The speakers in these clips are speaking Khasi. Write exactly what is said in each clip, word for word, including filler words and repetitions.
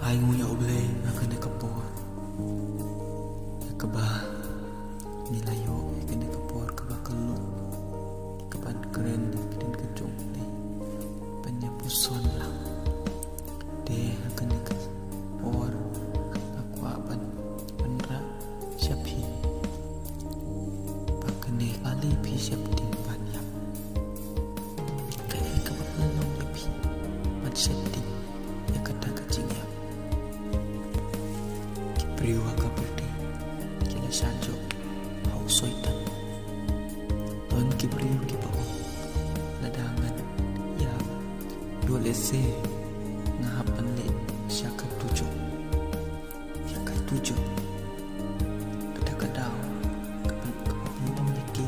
Ai nguh ïa U Blei ha kane ka por, ïa kaba ngi la ïoh ïa kane ka por kaba kylluid, kaban kren ïa ka ktien ka jong U Blei, ban ïa puson lang. Te ha kane ka por nga kwah ban wanrah sha phi ba kane, balei phi sheptieng ban ïap. Kaei kaba pynlong ïa phi ban sheptieng ïa kata ka jingïap? Ki briew ha ka pyrthei ki la shah jop ha u Soitan. Don ki briew kiba ong, lada ngan ïap, to lehse nga hap ban leit sha ka tujok. Ïa ka tujok, kata ka daw kaba, kaba pynlong ïa ki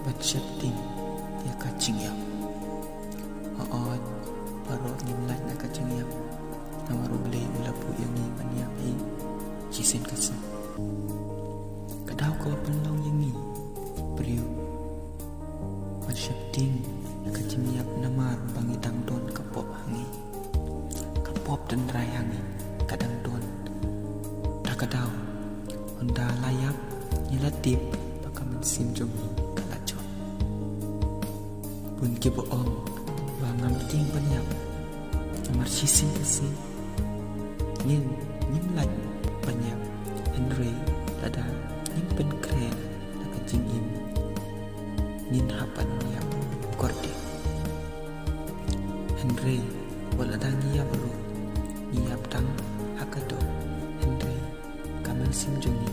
ban sheptieng ïa ka jingïap. Hooid, baroh ngim lait na ka jingïap, namar U Blei u la buh ïa ngi ban ïap hi shisien ka seng. Ka daw kaba pynlong ïa ngi briew ban sheptieng ïa ka jingïap namar ba ngi dang don ka pop ha ngi. Ka pop tynrai ha ngi ka dang don. Ta ka daw, ynda la ïap ngi la tip ba ka mynsiem jong ngi ka la jot. Bun kiba ong ba ngam tieng ban ïap, namar shisien ka seng ngin, ngim lait ban ïap. Hynrei lada ngim pynkhreh da ka jingim, ngin hap ban ïap kordit. Hynrei wat lada ngi ïap ruh, ngi ïap tang ha ka doh, hynrei ka mynsiem jong ngi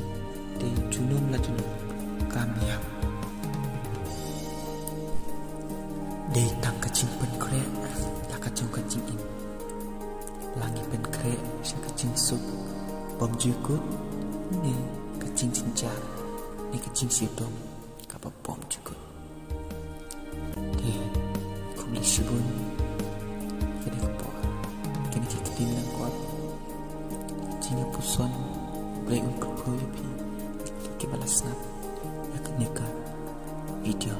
te junom la junom kam ïap. Dei tang ka jingpynkhreh da ka jong ka jingim. La ngi pynkhreh sha ka jingsuk bymjukut, ne ka jingjynjar, ne ka jingshitom kaba bymjukut. Te khublei shibun. Kane ka por, kine ki ktien lyngkot, jingïapuson. Blei un kyrkhu ïa phi kiba la sngap ïa kane ka video.